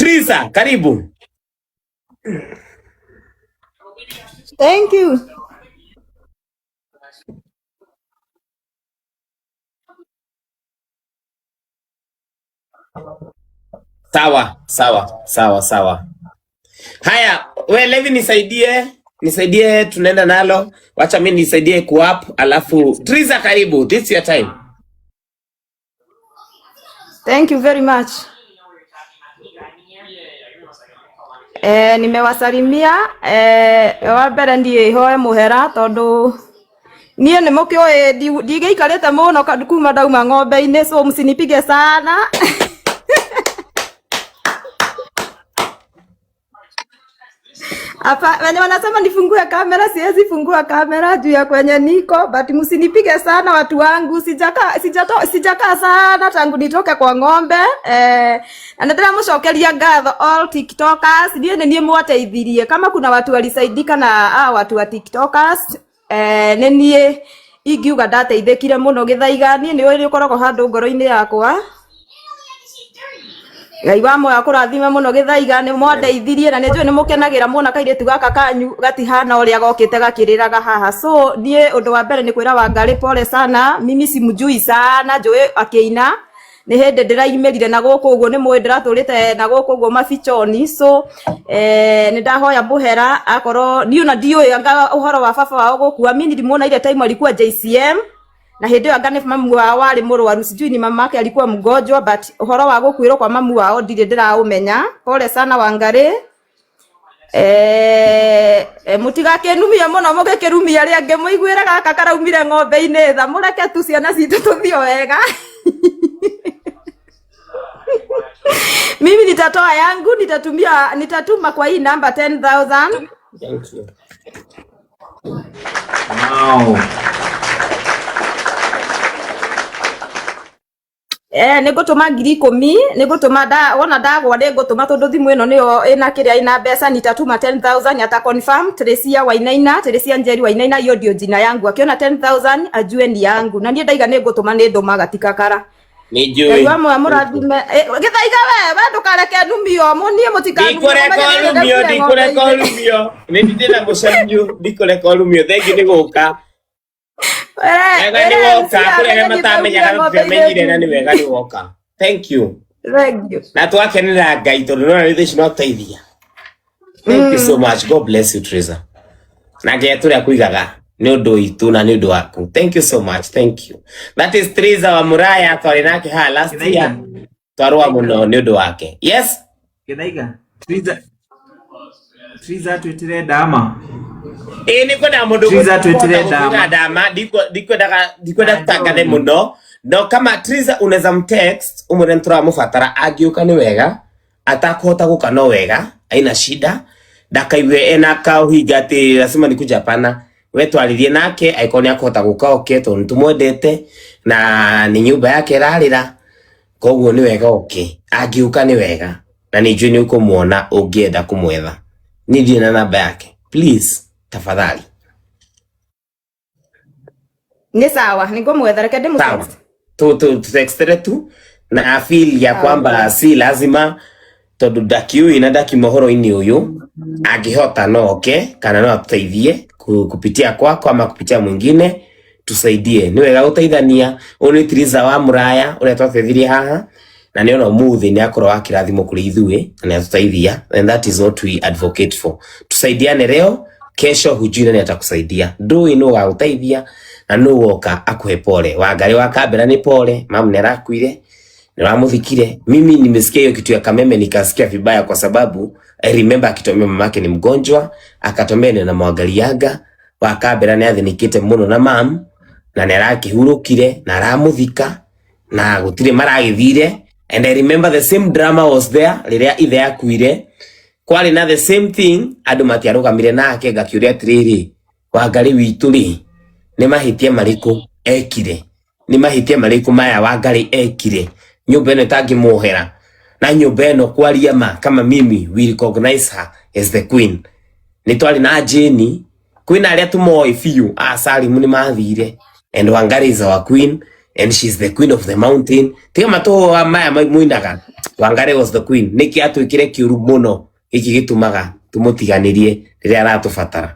Trisa, karibu. Thank you. Sawa, sawa, sawa, sawa. Haya, we Levi nisaidie, nisaidie tunaenda nalo. Wacha mimi nisaidie kuap alafu Triza karibu. This your time. Thank you very much. Nimewasalimia wa mbere ndiä hoe muhera tondu niä nä må kä å ndigä ikarä te må no kuma ndauma ng'ombe-inä, so msinipige sana. Hapa wenye wanasema nifungue kamera, siwezi fungua kamera juu ya kwenye niko, but msinipige sana watu wangu, sijakaa sijakaa sana tangu nitoke kwa ng'ombe na nĩndĩramũcokeria ngatho all tiktokers, niĩ nĩ niĩ mwateithirie. Kama kuna watu walisaidika na a watu wa tiktokers, nĩ niĩ ingiuga ndateithĩkire mũno. Gĩthaiga niĩ nĩ ũrĩ ũkoragwo handũ ngoro-inĩ yakwa. Ngai wa moyo akũrathime mũno. Gĩthaiga nĩ mwandeithirie na nĩ njũĩ nĩ mũkenagĩra muona kairĩtu gaka kanyu gatihana ũrĩa gokĩte gakĩrĩraga haha. So niĩ ũndũ wa mbere nĩ kwĩra Wangari pole sana, mimi simjui sana, njũĩ akĩina nĩ hĩndĩ ndĩraimĩrire na gũkũ ũguo nĩ mũĩ ndĩratũrĩte na gũkũ ũguo mabichoni. So nĩ ndahoya mũhera akorwo niĩ ona ndiũĩ anga ũhoro wa baba wao gũkua. Mi nilimuona ile time alikuwa JCM na hĩndĩ ĩyo anga nĩ mamu wao warĩ mũrwaru, sijui ni mama yake alikuwa mgonjwa, but ũhoro wa gũkuĩrwo kwa mamu wao ndirĩ ndĩraũmenya. Pole sana Wangari. Mũtigakĩnumie mũno mũgĩkĩrumia arĩa angĩ, mũiguĩre gaka karaumire ng'ombe-inĩ tha, mũreke tu ciana citũ tũthiĩ wega. Mimi nitatoa yangu, nitatumia, nitatuma kwa hii namba 10,000. Thank you. Wow. Nĩngũtũma 10,000, nĩngũtũma nda wona ndagwa nĩngũtũma tondũ thimũ ĩno nĩyo ĩna kĩrĩa ĩna mbeca. Nitatuma 10,000, ata confirm Teresia Wainaina, Teresia Njeri Wainaina, hiyo ndio jina yangu. Akiona 10,000 ajue ni yangu. Na niĩ ndaiga nĩngũtũma nĩndũmaga tikakara. Nĩ Ngai njũĩ. wa moyo mũrathime. Gĩthaiga we ndũkareke numio, niĩ mũtikanumio Ndikũreka mũmenye nĩ ũrumio, ndaumire ndikũreka ng'ombe-inĩ. ũrumio. Nĩ ndĩ na mũcemanio, ndikũreka ũrumio. Thengi nĩ gũka. Wega nĩ woka, kũrĩ arĩa matamenyaga no tũtiamenyire na nĩ wega nĩ woka. Thank you. Thank you. Na twakenera Ngai tondũ nona nĩ ici no teithia. Thank you so much. God bless you, Teresa. Na Ngai atũrĩa kũigaga nĩ ũndũ witũ na nĩ ũndũ waku. Thank you so much. Thank you. That is Teresa wa Muraya twarĩ nake haha last year. Githaiga. Twarũa mũno nĩ ũndũ wake. Yes. Githaiga. Triza Triza twĩtĩre ndama. Ĩĩ nĩ kwenda mũndũ Triza ũkũhota twĩtĩre gũkwĩra ndama. ndama, ndikwenda Na tũtangane njohi. mũno. No kama Triza unaweza mtext umwĩre nĩtũramũbatara, angĩũka nĩ wega, atakũhota gũka no wega, aina shida, ndakaigue ena kaũhinga atĩ lazima nikuja, hapana. We twarĩrie nake angĩkorwo nĩ akũhota gũka oke tondũ nĩtũmwendete na nĩ nyũmba yake ĩrarĩra, koguo nĩ wega oke, angĩũka nĩ wega na nĩ njũĩ nĩ ũkũmuona ũngĩenda kũmwetha. Niĩ ndirĩ na namba yake, please tafadhali. Nĩ sawa, nĩngũmwetha, reke Sawa, ndĩmũtext. tu textere tu na feel ya Sawa. kwamba si lazima tondu ndakiũĩ na ndakiuma ũhoro-inĩ ũyũ, angĩhota no oke kana no atuteithie kupitia kwako ama kupitia mwingine tusaidie. Nĩ wega gũteithania. Ũyũ nĩ Triza wa Muraya ũrĩa twateithirie haha na nĩ ona ũmũthĩ nĩ akorwo wa kĩrathimo kũrĩ ithuĩ na nĩ atũteithia, and that is what we advocate for. Tusaidiane leo, kesho hujui nani atakusaidia. Ndũĩ nũ ũgagũteithia na nũ woka akuhe pole. Wangari wa Kambera nĩ pole, mamu nĩ arakuire nĩwamuthikire. Mimi nimesikia hiyo kitu ya Kameme nikasikia vibaya, kwa sababu I remember akituambia mamake ni mgonjwa, akatuambia ninamwangaliaga. Wa Kambera nĩ athinikite mũno na mam na nĩ arakĩhurũkire na aramuthika na gũtirĩ maragĩthire. And I remember the same drama was there rĩrĩa ithe akuire, kwarĩ na the same thing, andũ matiarũgamire nake. Ngakĩũria atĩrĩrĩ, Wangari witũ rĩ, nĩ mahĩtia marĩkũ ekire? Nĩ mahĩtia marĩkũ maya Wangari ekire nyũmba ĩno ĩtangĩmuohera? Na nyũmba ĩno kwaria ma, kama mimi we recognize her as the queen. Nĩ twarĩ na Jane, kwĩna arĩa tũmoĩ biũ a Salim nĩ mathire, and Wangari is our queen and she's the queen of the mountain. Tiga matũhũa maya muinaga. Wangari was the queen. Nĩkĩ atwĩkire kĩũru mũno gĩkĩ gĩtũmaga tũmũtiganĩrie rĩrĩa aratũbatara?